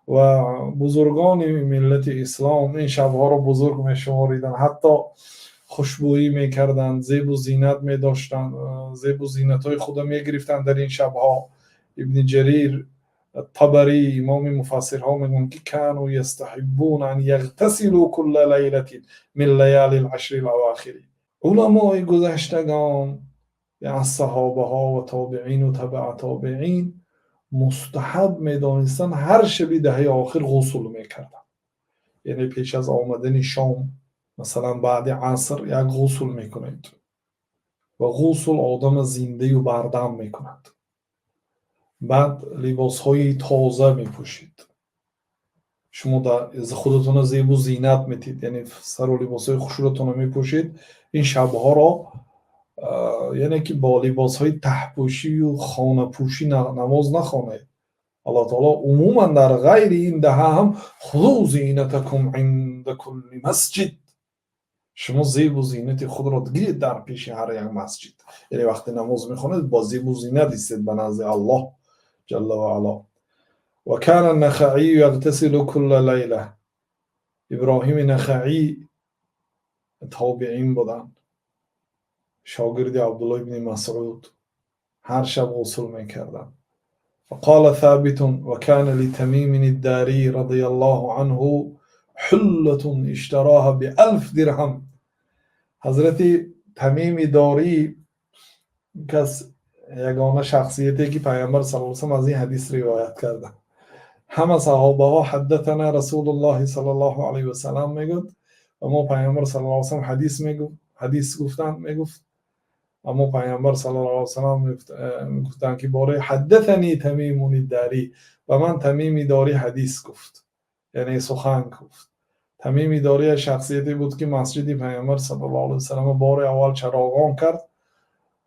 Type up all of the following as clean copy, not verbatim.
Ва бузургони миллати ислом ин шабҳоро бузург мешумориданд, ҳатто хушбӯӣ мекарданд, зебу зинат медоштанд, зебу зинатҳои худро мегирифтанд дар ин шабҳо. Ибни Ҷарир Табарӣ, имоми муфассирҳо, мегӯянд, ки كانوا يستحبون أن يغتسلوا كل ليلة من ليالي العشر الأواخر. Уламои гузаштагон аз саҳобаҳо ва тобеин ва табаа тобеин мустаҳаб медонистанд, ҳар шаби даҳаи охир ғусл мекарданд, яъне пеш аз омадани шом, масалан, баъди аср як ғусл мекунед. Ва ғусл одама зиндаю бардам мекунад. Баъд либосҳои тоза мепӯшед, шумо худатонро зебу зинат метиҳед, яъне сару либосҳои хушрӯтонро мепӯшед. Ин шабҳоро, яъне ки бо либосҳои таҳпӯшию хонапӯшӣ намоз нахонед. Аллоҳ таоло умуман дар ғайри ин даҳа ҳам: خذوا زينتكم عند كل مسجد, шумо зебу зинати худро гиред дар пеши ҳар як масҷид. Яъне вақте намоз мехонед, бо зебу зинат истед ба назди Аллоҳ ҷалла ва ало. وكان النخعي يغتسل كل ليلة. Иброҳими Нахаӣ тобеин буданд, шогирди Абдулло ибни Масъуд, ҳар шаб ғусл мекарданд. وقال ثابت: وكان لتميم الداري رضي الله عنه حلة اشتراها بألف درهم. Ҳазрати Тамими Дорӣ кас ягона шахсияте, ки Пайғамбар صلى الله عليه وسلم аз ин ҳадис ривоят карда. Ҳама саҳобаҳо حدثنا رسول الله صلى الله عليه وسلم мегӯд ва мо Пайғамбар صلى الله عليه وسلم ҳадис мегуфт, ҳадис гуфтанд, мегуфт. Аммо Пайғамбар صلى الله عليه وسلم гуфтанд, ки бораи حدثني تميم الداري, ба ман Тамими Дорӣ ҳадис гуфт, яъне сухан гуфт. Тамими Дорӣ як шахсияте буд, ки масҷиди Пайғамбар صلى الله عليه وسلم бори аввал чароғон кард.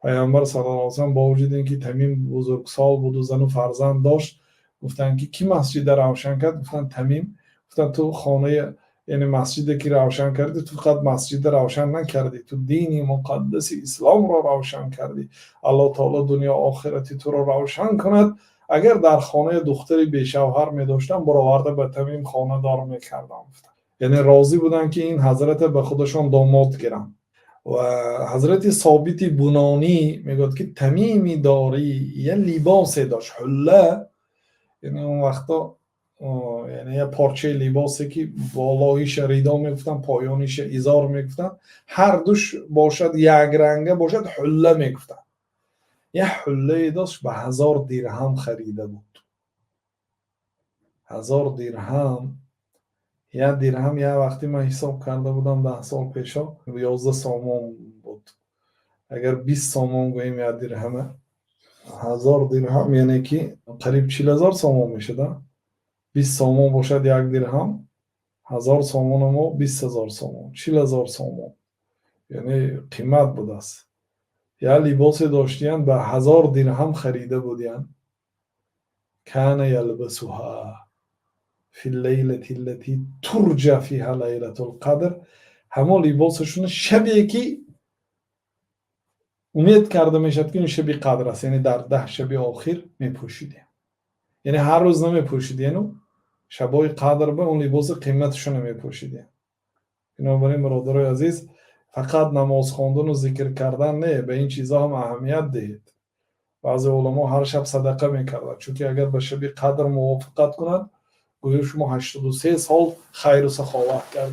Пайғамбар صلى الله عليه وسلم бо вуҷуди ин ки Тамим бузургсол буду зану фарзанд дошт, гуфтанд, ки кӣ масҷида равшан кард? Гуфтанд: «Тамим». Гуфтанд: «Ту хонаи, яъне масҷиде ки равшан кардӣ, ту фақат масҷида равшан накардӣ, ту дини муқаддаси исломро равшан кардӣ. Аллоҳ таоло дунё охирати туро равшан кунад. Агар дар хонаи духтари бешавҳар медоштам, бароварда ба Тамим хонадор мекардам», гуфтанд. Яъне розӣ буданд, ки ин ҳазрата ба худашон домод гиранд. Ва ҳазрати Собити Бунонӣ мегӯяд, ки Тамими Дорӣ як либосе дошт, حلة, яъне он вақто, яъне як порчаи либосе, ки болоиша ридо мегуфтанд, поёниша изор мегуфтанд, ҳар душ бошад, якранга бошад, حلة мегуфтанд. Як ҳуллае дошт, ба 1000 дирҳам харида буд. 1000 дирҳам, як дирҳам як вақте ман ҳисоб карда будам 10 сол пешо, 11 сомон буд. Агар 20 сомон гӯем як дирҳама, 1000 дирҳам яъне ки қариб 40 000 сомон мешуда. 20 сомон бошад як дирҳам, 1000 сомоно мо 20 000 сомон, 40 000 сомон, яъне қимат будааст. Як либосе доштиянд, ба 1000 дирҳам харида будиянд. كان يلبسها في الليلة التي ترجى فيها ليلة القدر. Ҳамон либосашона шабе, ки умед карда мешавад, ки он шаби қадр аст, яъне дар 10 шаби охир мепӯшидем, яъне ҳар рӯз намепӯшидену шабҳои қадр ба он либоси қиматашона мепӯшидем. Бинобар ин, бародарои азиз, фақат намоз хондану зикр кардан не, ба ин чизҳо ҳам аҳамият диҳед. Баъзе уламо ҳар шаб садақа мекарданд, чунки агар ба шаби қадр мувофиқат кунад, гӯё шумо 83 сол хайру саховат кардед.